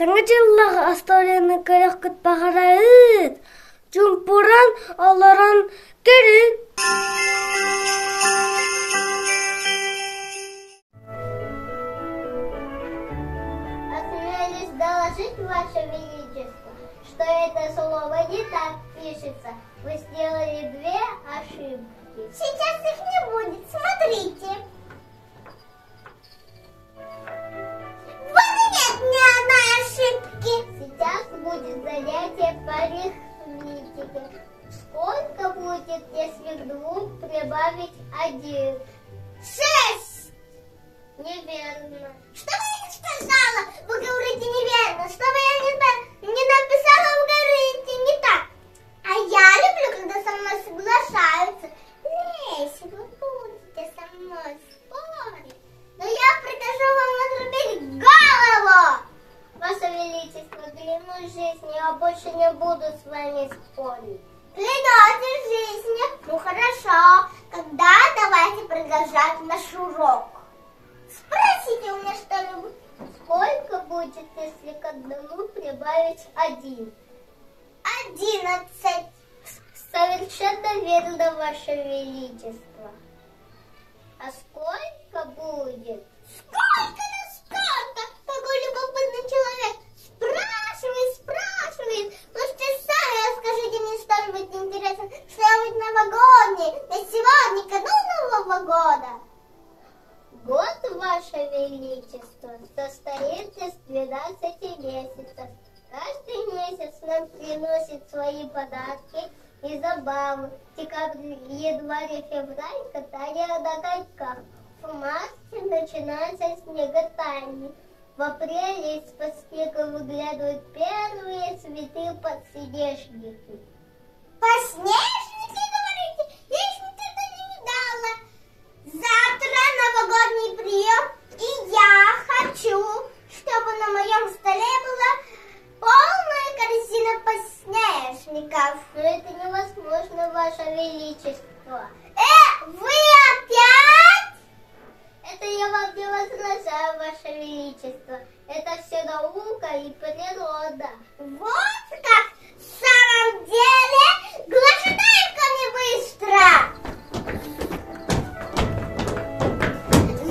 Саҥа дьыллаах остуоруйаны көрүөххүт баҕарабыт, чуумпуран олорон көрүҥ. Осмелюсь доложить, Ваше Величество, что это слово не так пишется. Вы сделали две ошибки. Сейчас их не будет, смотрите. Вот и нет ни одной ошибки. Сейчас будет занятие по арифметике. Сколько будет, если к двум прибавить один? Шесть! Неверно. Что бы я ни сказала, вы говорите неверно. Что бы я ни, не написала, вы говорите не так. А я люблю, когда со мной соглашаются. Если вы будете со мной спорить, но я прикажу вам отрубить голову! Ваше Величество, клянусь жизнью, я больше не буду с вами спорить. Клянетесь жизнью? Ну хорошо, тогда давайте продолжать наш урок. Спросите у меня что-нибудь. Сколько будет, если к одному прибавить один? 11. Совершенно верно, Ваше Величество. А сколько будет? Сколько да сколько? Какой любопытный человек! Спрашивает, спрашивает. Лучше сами расскажите мне что-нибудь интересное, что-нибудь новогоднее. Ведь сегодня канун Нового года. Год, Ваше Величество, состоит из 12 месяцев. Каждый месяц нам приносит свои подарки и забавы. Декабрь, январь и февраль катание на коньках. В марте начинается снеготание. В апреле из-под снега выглядывают первые цветы подснежники. Подснежники, говорите? Я их никогда не видала. Завтра новогодний прием, и я хочу, чтобы на моем столе была полная корзина подснежников. Но это невозможно, Ваше Величество. Вы опять? Это я вам не возражаю, Ваше Величество. Это все наука и природа. Вот как в самом деле глашатай ко мне быстро!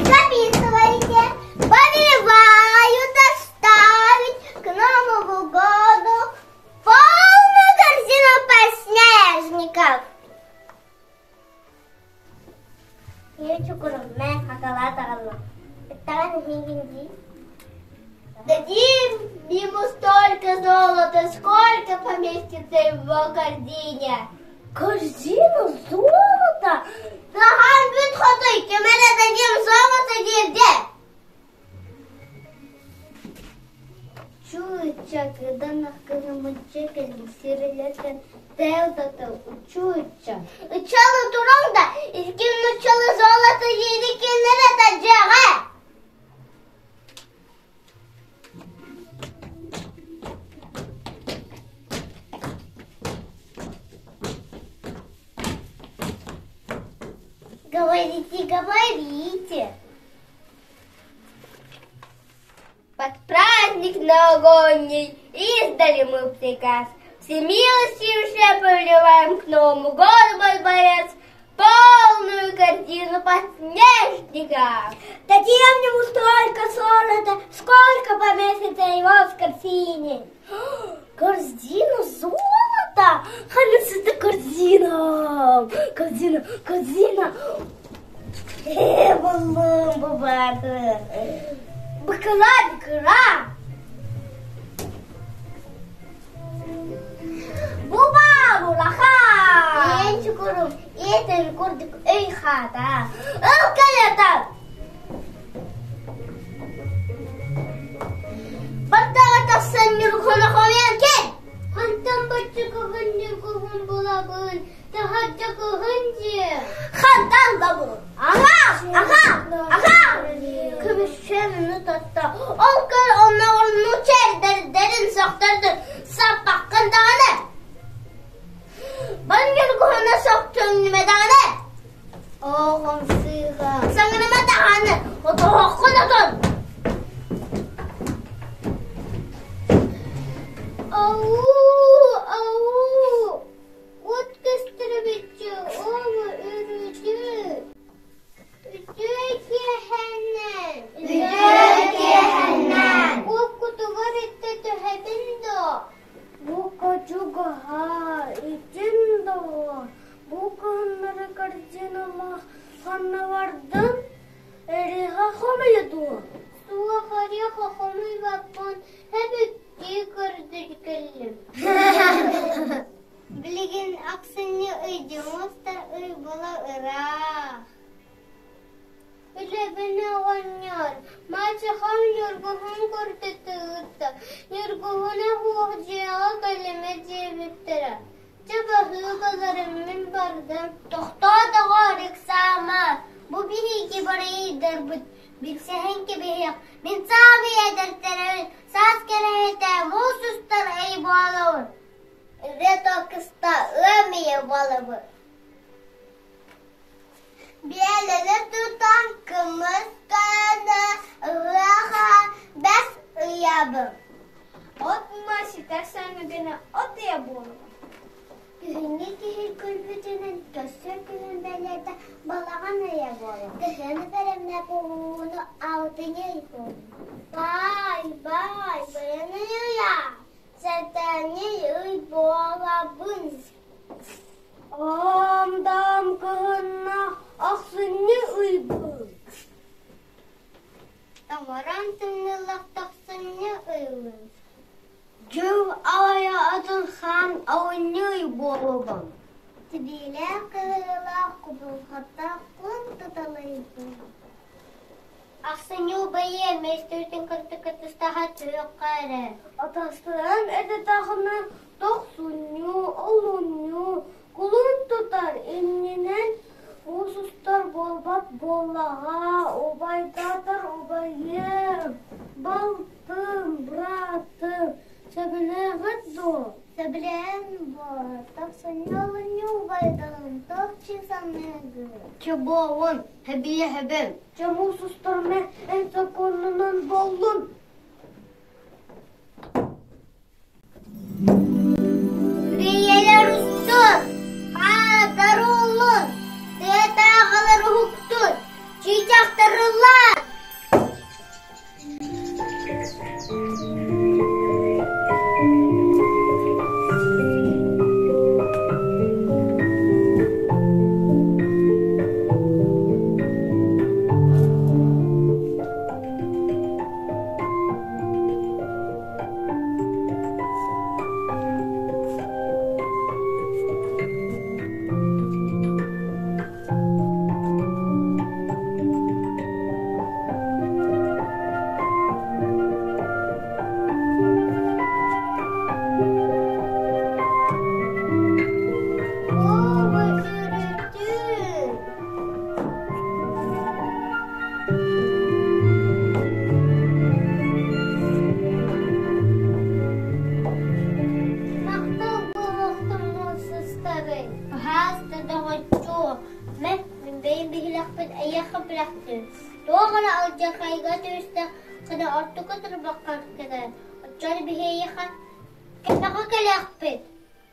Записывайте. Повелеваю доставить к Новому году полную корзину подснежников. Дадим ему столько золота, сколько поместится в его корзине. Корзину золота? Нахан бүт хотуй, ким эрэ дадим золото диирдэ. Чууча кыданах кыһымычча кэлгисирилэтэн тэлтата учууча. Ычалы туран да, искин нуччалы золото диири киннэрэ тадьаҕа. Говорите, говорите. Под праздник новогодний издали мы приказ. Всемилостивейше повелеваем к Новому году во дворец полную корзину подснежников. Дадим ему столько золота, сколько поместится его в корзине. Корзину золота? Халюс, это корзина. Корзина, корзина. Буллум, бубаты. Бакала, бакала. Буба, булаха. Эн чукурум, этэн курдук өй хаата. Ыл кэлэтан. Баттаҕа тахсан ньургуһуна хомуйан кэл. Хантан бачча кыһын ньургуһун булабын, таһырдьа кыһын дьиэ. Хантан да бул. Аҕа, аҕа, аҕа! Көмүсчээн татта. Ол көр онноҕорну чэрдэрдэрин сохтордун саппаккын даҕаны. Бар ньургуһуна сохтуҥнума даҕаны. Оҕом сыыһа. Саҥарыма даҕаны, отоһоххун отон. Ау, ау, от көстөрөбүччү, ол үрүтү. Үтүө киэһэнэн! Үтүө киэһэнэн! Куоккутугар иттэ түһэбин дуо? Бука чугаһа, итин доҕор, бу кыһыннары корзиналаах ханна бардын? Эриэхэ хомуйа дуо? Суох, эриэхэ хомуйбаппын, эбиттии көрдөж кэллим. Билигин ахсынньы ый дьоҥустар ый була ыраах. Үлэбин оҕонньор, мачехам Ньургуһун көрдөтө ыытта. Ньургуһуна суох дьиэҕэ кэлимэ диэбиттэрэ. Чэ баһыыбаларым мин бардым. Тохтоо доҕоор, ыксаама, бу биһиги барыйдарбыт билсэһэн кэбиһиэх. Мин саамай эдэртэрэбин, саас кэрэһитэ муус устар ый буолабын. Ырыа кыста ыам ыйа буолабын. Биэлэни тутан кымыс кыаны ыһыаха бэс ыйабын. От мас ситэр саҥыгына от ыйа буолуо. Күһүҥҥү киһи күлбүтүнэн көрсөр күнүн бэлиэтэ балаҕан ыйа буолар. Кыһыны бэлэмнээх ууну алтынньы ый буолар. Баай, баай, байанай ыйа, сэтэнньи ый буолабын. Аам-даам кыһынна ахсынньы ыйбын. Тоҥорон тымныылах тохсунньу ыйбын. Дьыл аайы атын хаан олунньу ый буолабын. Тибиилээх кыһыылаах кубулҕаттаах кун туталыйбын. Ахсынньы убайым миэстэтин кытта кыттыстаһа түһүөххэ эрэ. Атастарым этэ-таҕына тохсунньу, олунньу, кулун тутар иннинэн уус устар буолбат буоллаҕа, убайдаатар убайым, балтым, быраатым, сөбүлээҕит дуо? Сөбүлээн буо, тохсунньу олунньу убайдарын туох чыысаныгын? Чобуоҕун, хэбиэхэбин. Чэ муус устарына эн сокуонунан буоллун. Үрүйэлэр устун, хаардар ууллун, тыатааҕылар уһуктун, чыычаахтар ыллаан! Оо, бөтүрүтүн! Махтал буолуохтун муусустарый, аһаас да доҕоччуок, мэ, мин бэйэм биһилэхпин эйиэхэ бэлэхтиим, туох эрэ алдьархайга түбэстэххинэ ортоку турбаххар кэлэр, оччоҕо биһи эйиэхэ кэтэҕэ кэлиэхпит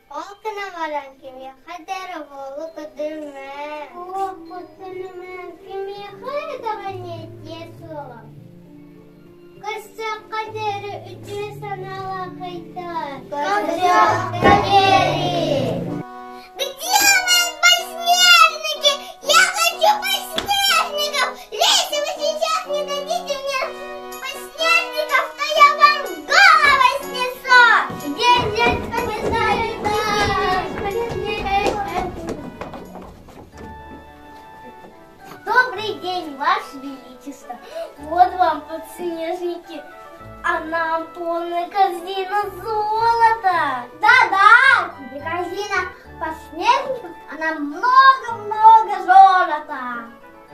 Ол гынан баран кимиэхэ да эрэ буолу көтүрүмэ. Суох куттанымаҥ, кимиэхэ эрэ даҕаны этиэ суоҕа. Көрсүөххэ диэри үтүө санаалаах ыйдар. Көрсүөххэ диэри! Где мои подснежники? Я хочу подснежников! Если вы сейчас не дадите мне подснежников, то я вам голову снесу! Где взять подснежников? Добрый день, Ваше Величество! Вот вам подснежники, а нам полная корзина золота! Да-да, тебе корзина подснежников, а нам много-много золота.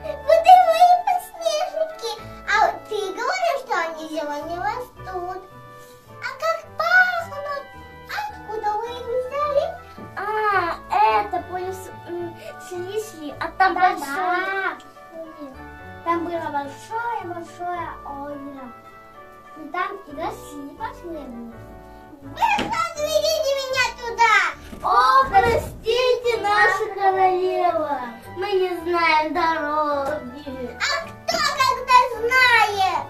Вот и мои подснежники. А ты говоришь, что они зимой не растут. А как пахнут? Откуда вы их взяли? А, это полис слизли, а там большое. Там было большое-большое озеро. И там и росли подснежники. Быстро! наша королева. Мы не знаем дороги. А кто когда знает?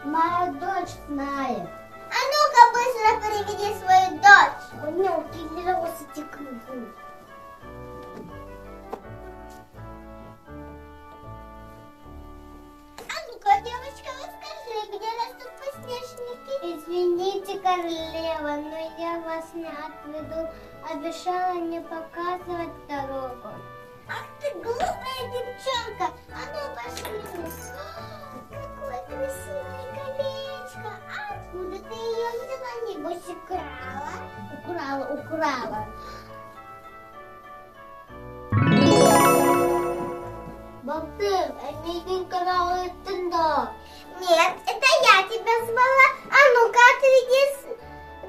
Моя дочь знает. А ну-ка быстро приведи свою дочь. У нее А ну-ка, девочка, расскажи, где растут подснежники? Извините, королева, но я вас не отведу. Обещала не показывать дорогу. Ах ты глупая девчонка! А ну пошли! Какое красивое колечко! А откуда ты ее взяла? Небось украла? Украла, украла. Балтым, эйигин көрөҕүттүн доо? Нет, это я тебя звала. А ну-ка отведи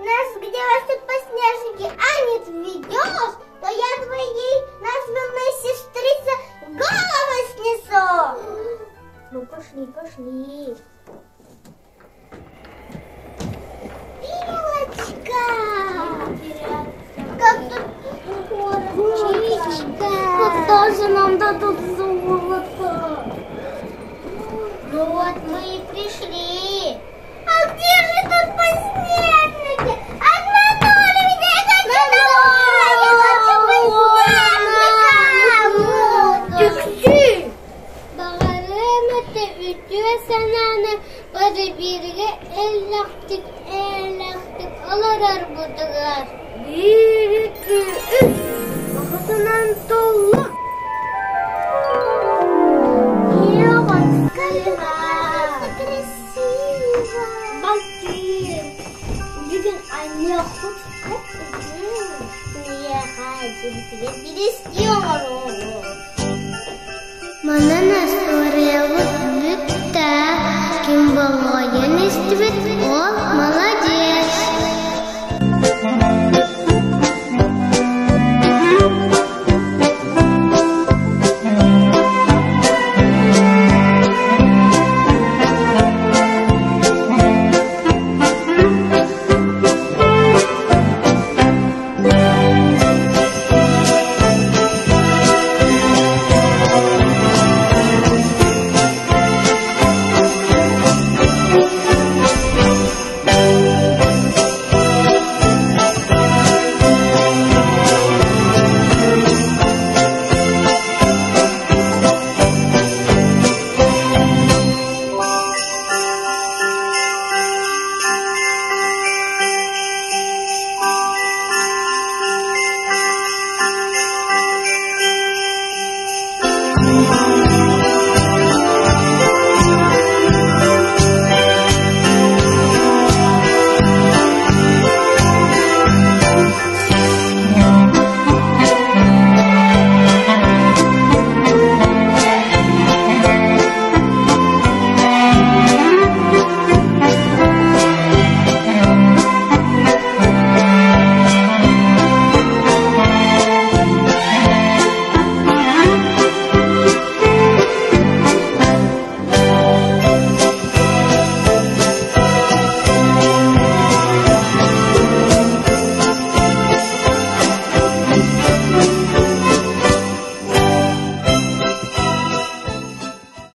нас, где растут подснежники. А не отведешь, то я твоей названной сестрице голову снесу. Ну пошли, пошли. Белочка! Как тут Птичка! Когда же нам дадут золото? Ну вот мы и пришли. А где же тут подснежники? Обманули меня! Я хочу домой! Я хочу подснежников! Тикси! Баҕарыам этэ үтүө санааны бары бииргэ эллэхтик эллэхтик олорорбутугар. Биир, икки, үс! Баҕа санаан толлум! Красиво! Балтым, бүгүн анньыахпыт Перевести Манан остуоруйабыт бүттэ. Ким болҕойон истибит, ол молодец.